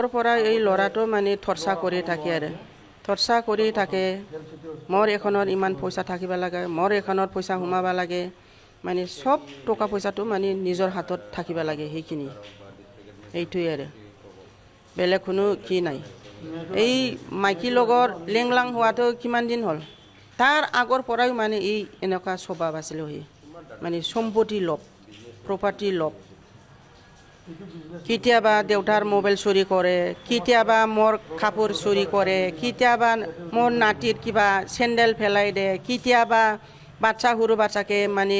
আগৰ পৰা এই ল'ৰাটো মানে থৰচা কৰি থাকে আৰু থৰচা কৰি থাকে মোৰ এখনৰ ইমান পইচা থাকিব লাগে মোৰ এখনৰ পইচা সোমাব লাগে মানে সব টকা পইচাটো মানে নিজৰ হাতত থাকিব লাগে সেইখিনি এইটোৱে আৰু বেলেগ কোনো কি নাই এই মাইকী লগৰ লেংলাং হোৱাটো কিমান দিন হ'ল তাৰ আগৰ পৰাই মানে এই এনেকুৱা স্বভাৱ আছিল মানে সম্পত্তি লোভ প্ৰপাৰ্টি লোভ কেতিয়াবা দেউতাৰ মোবাইল চুৰি কৰে কেতিয়াবা মোৰ কাপোৰ চুৰি কৰে কেতিয়াবা মোৰ নাতিৰ কিবা চেণ্ডেল পেলাই দিয়ে কেতিয়াবা বাচ্চা সৰু বাচ্চাকে মানে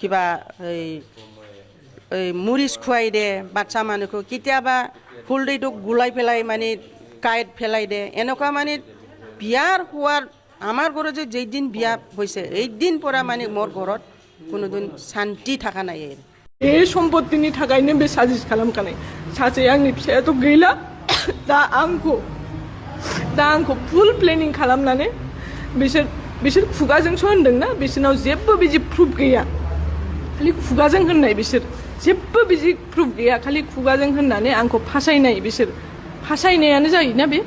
কিবা এই মুৰিচ খুৱাই দিয়ে বাচ্চা মানুহক কেতিয়াবা ফুলদিটোক গুলাই পেলাই মানে কাঁইট পেলাই দিয়ে এনেকুৱা মানে বিয়াৰ হোৱাৰ আমাৰ ঘৰত যে যেইদিন বিয়া হৈছে এইদিন পৰা মানে মোৰ ঘৰত কোনোদিন শান্তি থাকা নাই এই সম্পত্তিनि थाखायनो बे साजिस खालामखानाय सासे आंनि फिसायाथ' गैला दा आंखौ फुल प्लेनिं खालामनानै बिसोर खुगाजोंसो होनदोंना बिसोरनाव जेबो बिदि प्रुफ गैया खालि खुगाजों होननाय बिसोर जेबो बिदि प्रुफ गैया खालि खुगाजों होननानै आंखौ फासायनाय बिसोर फासायनायानो जायोना बे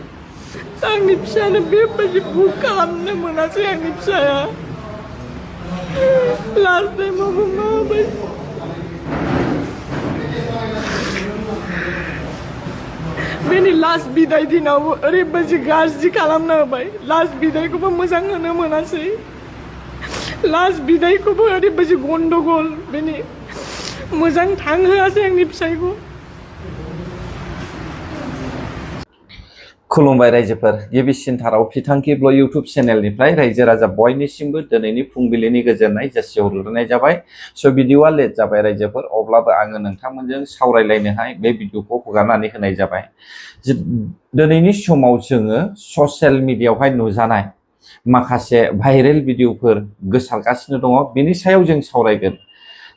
आंनि फिसायानो बेबायदि भुल खालामनो मोनासै आंनि फिसाया लास्ट टाइमावबो माबाय बेनि लास्ट बिदाय दिनाव ओरैबायदि गाज्रि खालामना होबाय लास्ट बिदायखौबो मोजां होनो मोनासै लास्ट बिदायखौबो ओरैबायदि गन्डगल बेनि मोजां थांहोआसै आंनि फिसायखौ खुलुमबाय रायजोफोर गिबिसिनथाराव फिथांखि ब्लग इउटुब चेनेलनिफ्राय रायजो राजा बयनिसिमबो दिनैनि फुंबिलिनि गोजोननाय जासिहरग्रोनाय जाबाय स' भिडिअआ लेट जाबाय रायजोफोर अब्लाबो आङो नोंथांमोनजों सावरायलायनोहाय बे भिडिअखौ हगारनानै होनाय जाबाय दिनैनि समाव जोङो ससियेल मिडियायावहाय नुजानाय माखासे भाइरेल भिडिअफोर गोसारगासिनो दङ बेनि सायाव जों सावरायगोन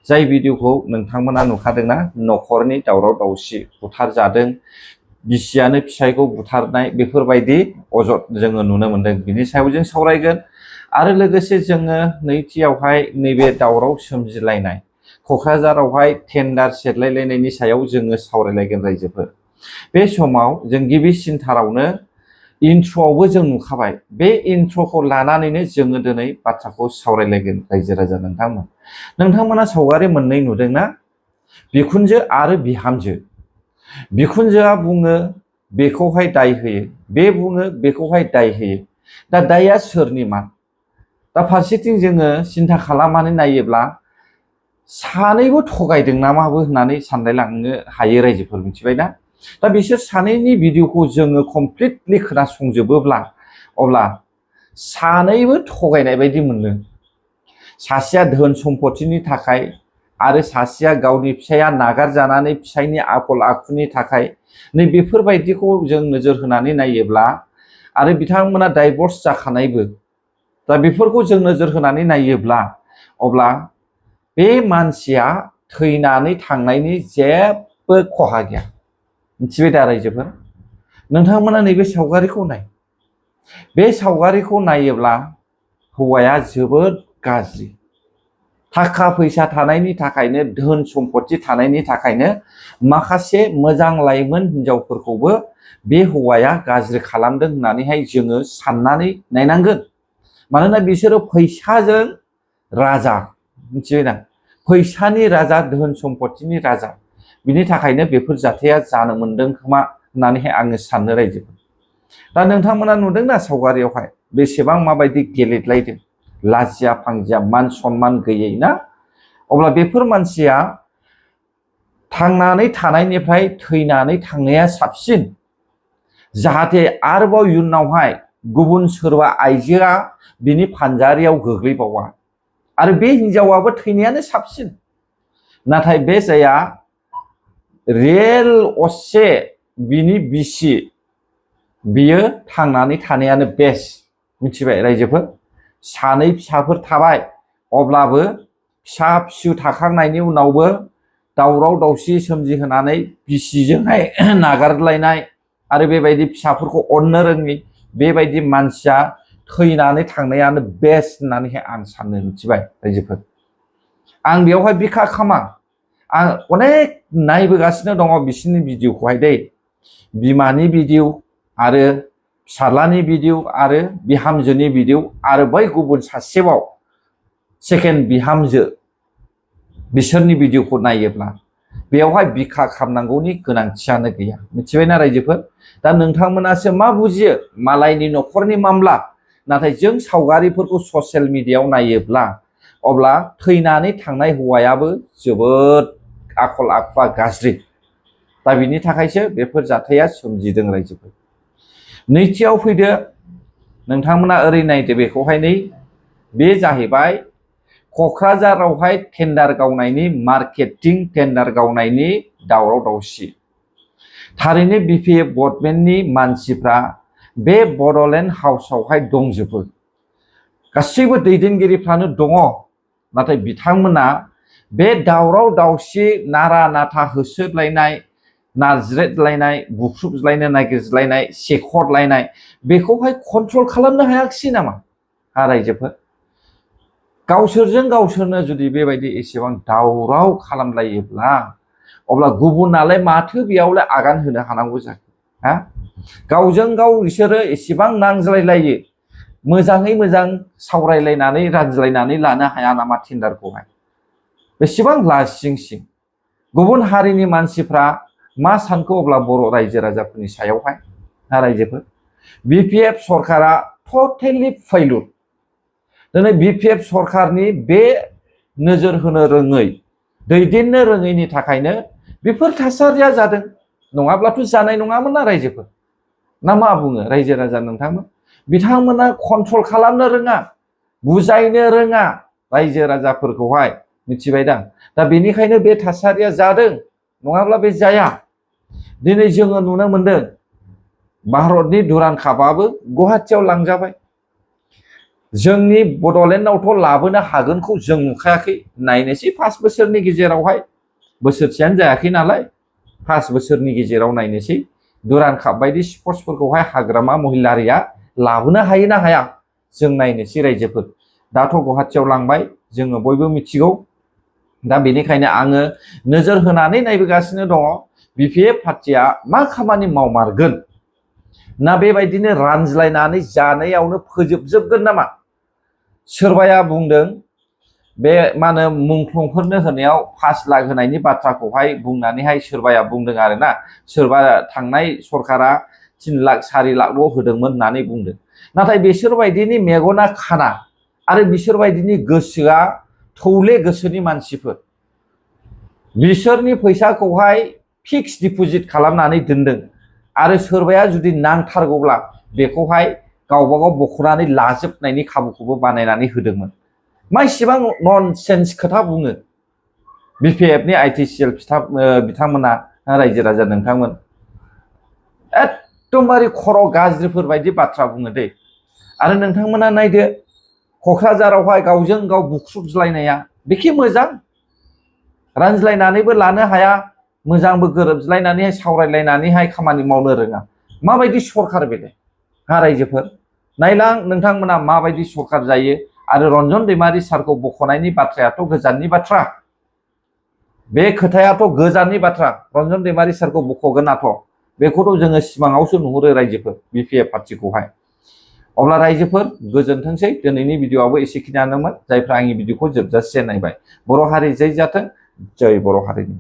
जाय भिडिअखौ नोंथांमोना नुखादोंना न'खरनि दावराव दावसि बुथारजादों बिसियानो फिसायखौ बुथारनाय बेफोरबायदि अजद जोङो नुनो मोनदों बिनि सायाव जों सावरायगोन आरो लोगोसे जोङो नैथियावहाय नैबे दावराव सोमजिलायनाय क'क्राझारावहाय टेन्डार सेरलायलायनायनि सायाव जोङो सावरायलायगोन रायजोफोर बे समाव जों गिबिसिनथारावनो इन्ट्र'आवबो जों नुखाबाय बे इन्ट्र'खौ लानानैनो जोङो दिनै बाथ्राखौ सावरायलायगोन रायजो राजा नोंथांमोना सावगारि मोननै नुदोंना बिखुनजो आरो बिहामजो बिखुनजोआ बुङो बेखौहाय दाय होयो बे बुङो बेखौहाय दाय होयो दा दाया सोरनि मा दा फारसेथिं जोङो सिन्था खालामनानै नायोब्ला सानैबो थगायदों नामाबो होननानै सानलायलांनो हायो रायजोफोर मिथिबायना दा बिसोर सानैनि भिडिअखौ जोङो कमप्लिटलि खोनासंजोबोब्ला अब्ला सानैबो थगायनाय बायदि मोनो सासेया धोन सम्पतिनि थाखाय आरो सासेया गावनि फिसाया नागारजानानै फिसायनि आखल आखुनि थाखाय नै बेफोरबायदिखौ जों नोजोर होनानै नायोब्ला आरो बिथांमोना डाइभर्स जाखानायबो दा बेफोरखौ जों नोजोर होनानै नायोब्ला अब्ला बे मानसिया थैनानै थांनायनि जेबो खहा गैया मिथिबाय दा रायजोफोर नोंथांमोना नैबे सावगारिखौ नाय बे सावगारिखौ नायोब्ला हौवाया जोबोद गाज्रि थाखा फैसा थानायनि थाखायनो धोन सम्पति थानायनि थाखायनो माखासे मोजां लाइमोन हिनजावफोरखौबो बे हौवाया गाज्रि खालामदों होननानैहाय जोङो साननानै नायनांगोन मानोना बिसोरो फैसाजों राजा मिथिबायना फैसानि राजा धोन सम्पतिनि राजा बिनि थाखायनो बेफोर जाथाया जानो मोनदों खोमा होननानैहाय आङो साननो रायजोफोर दा नोंथांमोना नुदोंना सावगारियावहाय बेसेबां माबायदि गेलेदलायदों लाजिया फांजिया मान सन्मान गैयै ना अब्ला बेफोर मानसिया थांनानै थानायनिफ्राय थैनानै थांनाया साबसिन जाहाथे आरोबाव इयुनावहाय गुबुन सोरबा आइजोआ बिनि फानजारियाव गोग्लैबावा आरो बे हिनजावाबो थैनायानो साबसिन नाथाय बे जाया रियेल असे बिनि बिसि बियो थांनानै थानायानो बेस्ट मिथिबाय रायजोफोर सानै फिसाफोर थाबाय अब्लाबो फिसा फिसौ थाखांनायनि उनावबो दावराव दावसि सोमजिहोनानै बिसिजोंहाय नागारलायनाय आरो बेबायदि फिसाफोरखौ अननो रोङि बेबायदि मानसिया थैनानै थांनायानो बेस्ट होननानैहाय आं साननो मिथिबाय रायजोफोर आं बेवहाय बिखा खामा आं अनेक नायबोगासिनो दङ बिसिनि भिडिअखौहाय दै बिमानि भिडिअ आरो फिसाज्लानि भिडिअ आरो बिहामजोनि भिडिअ आरो बै गुबुन सासेबाव सेकेन्ड बिहामजो बिसोरनि भिडिअखौ नायोब्ला बेयावहाय बिखा खालामनांगौनि गोनांथियानो गैया। मिथिबायना रायजोफोर? दा नोंथांमोनासो मा बुजियो मालायनि न'खरनि मामला, नाथाय जों सावगारिफोरखौ ससियेल मिडियायाव नायोब्ला अब्ला थैनानै थांनाय हौवायाबो जोबोद आखल आखुआ गाज्रि। दा बिनि थाखायसो बेफोर जाथाया सोमजिदों रायजोफोर। नैथियाव फैदो, नोंथांमोना ओरै नायदो बेखौहाय नै, बे जाहैबाय क'क्राझारावहाय टेन्डार गावनायनि मार्केटिं टेन्डार गावनायनि दावराव दावसि। थारैनो BPF गभर्नमेन्टनि मानसिफ्रा बे बड'लेण्ड हाउसआवहाय दंजोबो, गासैबो दैदेनगिरिफ्रानो दङ, नाथाय बिथांमोना बे दावराव दावसि नारा नाथा होसोलायनाय, नारज्रेदलायनाय, बुख्रुबज्लायनो नागिरज्लायनाय, सेखरलायनाय बेखौहाय कन्ट्रल खालामनो हायाखिसै नामा रायजोफोर? गावसोरजों गावसोरनो जुदि बेबायदि एसेबां दावराव खालामलायोब्ला अब्ला गुबुनालाय माथो बेयावलाय आगान होनो हानांगौ जाखो? हा? गावजों गाव बिसोरो एसेबां नांज्लायलायो, मोजाङै मोजां सावरायलायनानै रायज्लायनानै लानो हाया नामा टेन्डारखौहाय? बेसेबां लासिंसिं। गुबुन हारिनि मानसिफ्रा मा सानखो अब्ला बर' रायजो राजाफोरनि सायावहाय रायजोफोर? BPF सरकारा टटेलि फेइलुर। दिनै BPF सरकारनि बे नोजोर होनो रोङै, दैदेननो रोङैनि थाखायनो बेफोर थासारिया जादों, नङाब्लाथ' जानाय नङामोन ना रायजोफोर। ना मा बुङो रायजो राजा नोंथांमोन? बिथांमोना कन्ट्रल खालामनो रोङा, बुजायनो रोङा रायजो राजाफोरखौहाय। मिथिबाय दा? दा बेनिखायनो बे थासारिया जादों, नङाब्ला बे जाया। दिनै जोङो नुनो मोनदों भारतनि दुरान्ड कापआबो गुवाहाटीयाव लांजाबाय। जोंनि बड'लेण्डआवथ' लाबोनो हागोनखौ जों नुखायाखै। नायनोसै 5 बोसोरनि गेजेरावहाय, बोसोरसेयानो जायाखै नालाय, 5 बोसोरनि गेजेराव नायनोसै दुरान्ड काप बायदि स्पर्ट्सफोरखौहाय हाग्रामा महिलारिया लाबोनो हायो ना हाया जों नायनोसै रायजोफोर। दाथ' गुवाहाटीयाव लांबाय, जोङो बयबो मिथिगौ। दा बेनिखायनो आङो नोजोर होनानै नायबोगासिनो दङ BPF पार्टिया मा खामानि मावमारगोन, ना बेबायदिनो रानज्लायनानै जानायावनो फोजोबजोबगोन नामा? सोरबाया बुंदों बे मा होनो मुंख्लंफोरनो होनायाव 5 लाख होनायनि बाथ्राखौहाय बुंनानैहाय सोरबाया बुंदों आरोना, सोरबा थांनाय सरकारा 3 लाख 4 लाखल' होदोंमोन होननानै बुंदों। नाथाय बिसोरबायदिनि मेगना खाना आरो बिसोरबायदिनि गोसोआ थौले गोसोनि मानसिफोर। बिसोरनि फैसाखौहाय फिक्स डिप'जिट खालामनानै दोनदों आरो सोरबाया जुदि नांथारगौब्ला बेखौहाय गावबा गाव बख'नानै लाजोबनायनि खाबुखौबो बानायनानै होदोंमोन। मा इसेबां ननसेन्स खोथा बुङो BPFनि ITCL बिथांमोना रायजो राजा नोंथांमोन। एकदमबारे खर' गाज्रिफोर बायदि बाथ्रा बुङो दै। आरो नोंथांमोना नायदो क'क्राझारावहाय गावजों गाव बुख्रुबज्लायनाया बेखि मोजां? रानज्लायनानैबो लानो हाया, मोजांबो गोरोबज्लायनानैहाय सावरायलायनानैहाय खामानि मावनो रोङा। माबायदि सरकार बेलाय रायजोफोर? नायलां नोंथांमोना माबायदि सरकार जायो। आरो रन्जन दैमारि सारखौ बख'नायनि बाथ्रायाथ' गोजाननि बाथ्रा, बे खोथायाथ' गोजाननि बाथ्रा। रन्जन दैमारि सारखौ बख'गोनाथ' बेखौथ' जोङो सिमाङावसो नुहुरो रायजोफोर BPF पार्टिखौहाय। अब्ला रायजोफोर गोजोनथोंसै। दिनैनि भिडिअआबो एसेखिनियानोमोन। जायफ्रा आंनि भिडिअखौ जोबजासे नायबाय, बर' हारि जै जाथों, जय बर' हारिनि।